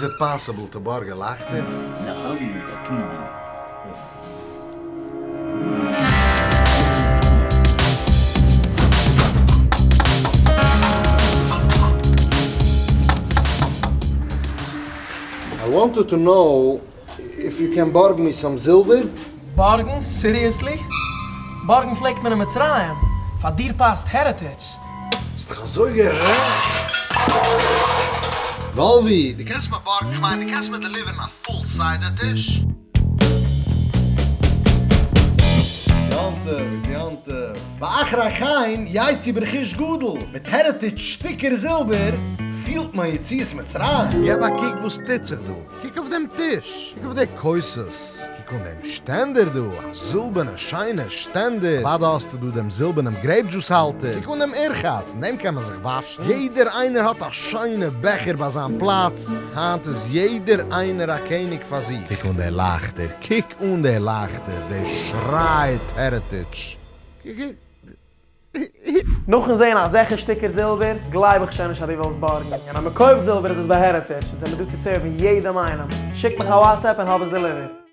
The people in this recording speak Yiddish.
Is it possible to בארגע לייכטער? נעם תקידי. I wanted to know if you can בארג me some זילבער? בארגן? Seriously? בארגן פלעגט מען אין מצרים. פאר דיר פאסט Heritage. ביסט דאך אזוי גערעכט. וואלווי, דו קענסט מיר בארגן, כ'מיין דו קענסט מיר deliver ן א full סדר טיש? יום טוב, יום טוב. ואחרי כן יצאו ברכוש גדול, מיט Heritage שטיקער זילבער פילט מען יציאת מצרים. געב א קוק וואס טוט זיך דא, קוק אויף דעם טיש, קוק אויף די כוסות, קוק אן דעם שטענדער דא, א זילבערנע שיינע שטענדער, אוודאי האסטו דא דעם זילבערנעם grape juice האלטער, קוק אן דעם מרחץ, אין דעם קען מען זיך וואשן, יעדער איינער האט א שיינע בעכער ביי זיין פלאץ, היינט איז יעדער איינער א קעניג פאר זיך. קוק אן די לייכטער, קוק אן די לייכטער, די שרייט Heritage. נאכן זעהן אזעלכע שטיקער זילבער, גלייב איך שוין נישט אז דו ווילסט בארגן. און אז מ'קויפט זילבער איז עס ביי Heritage, אונז זעמיר דא צו serve ן יעדעם איינעם. שיק מיך א WhatsApp און האב עס delivered.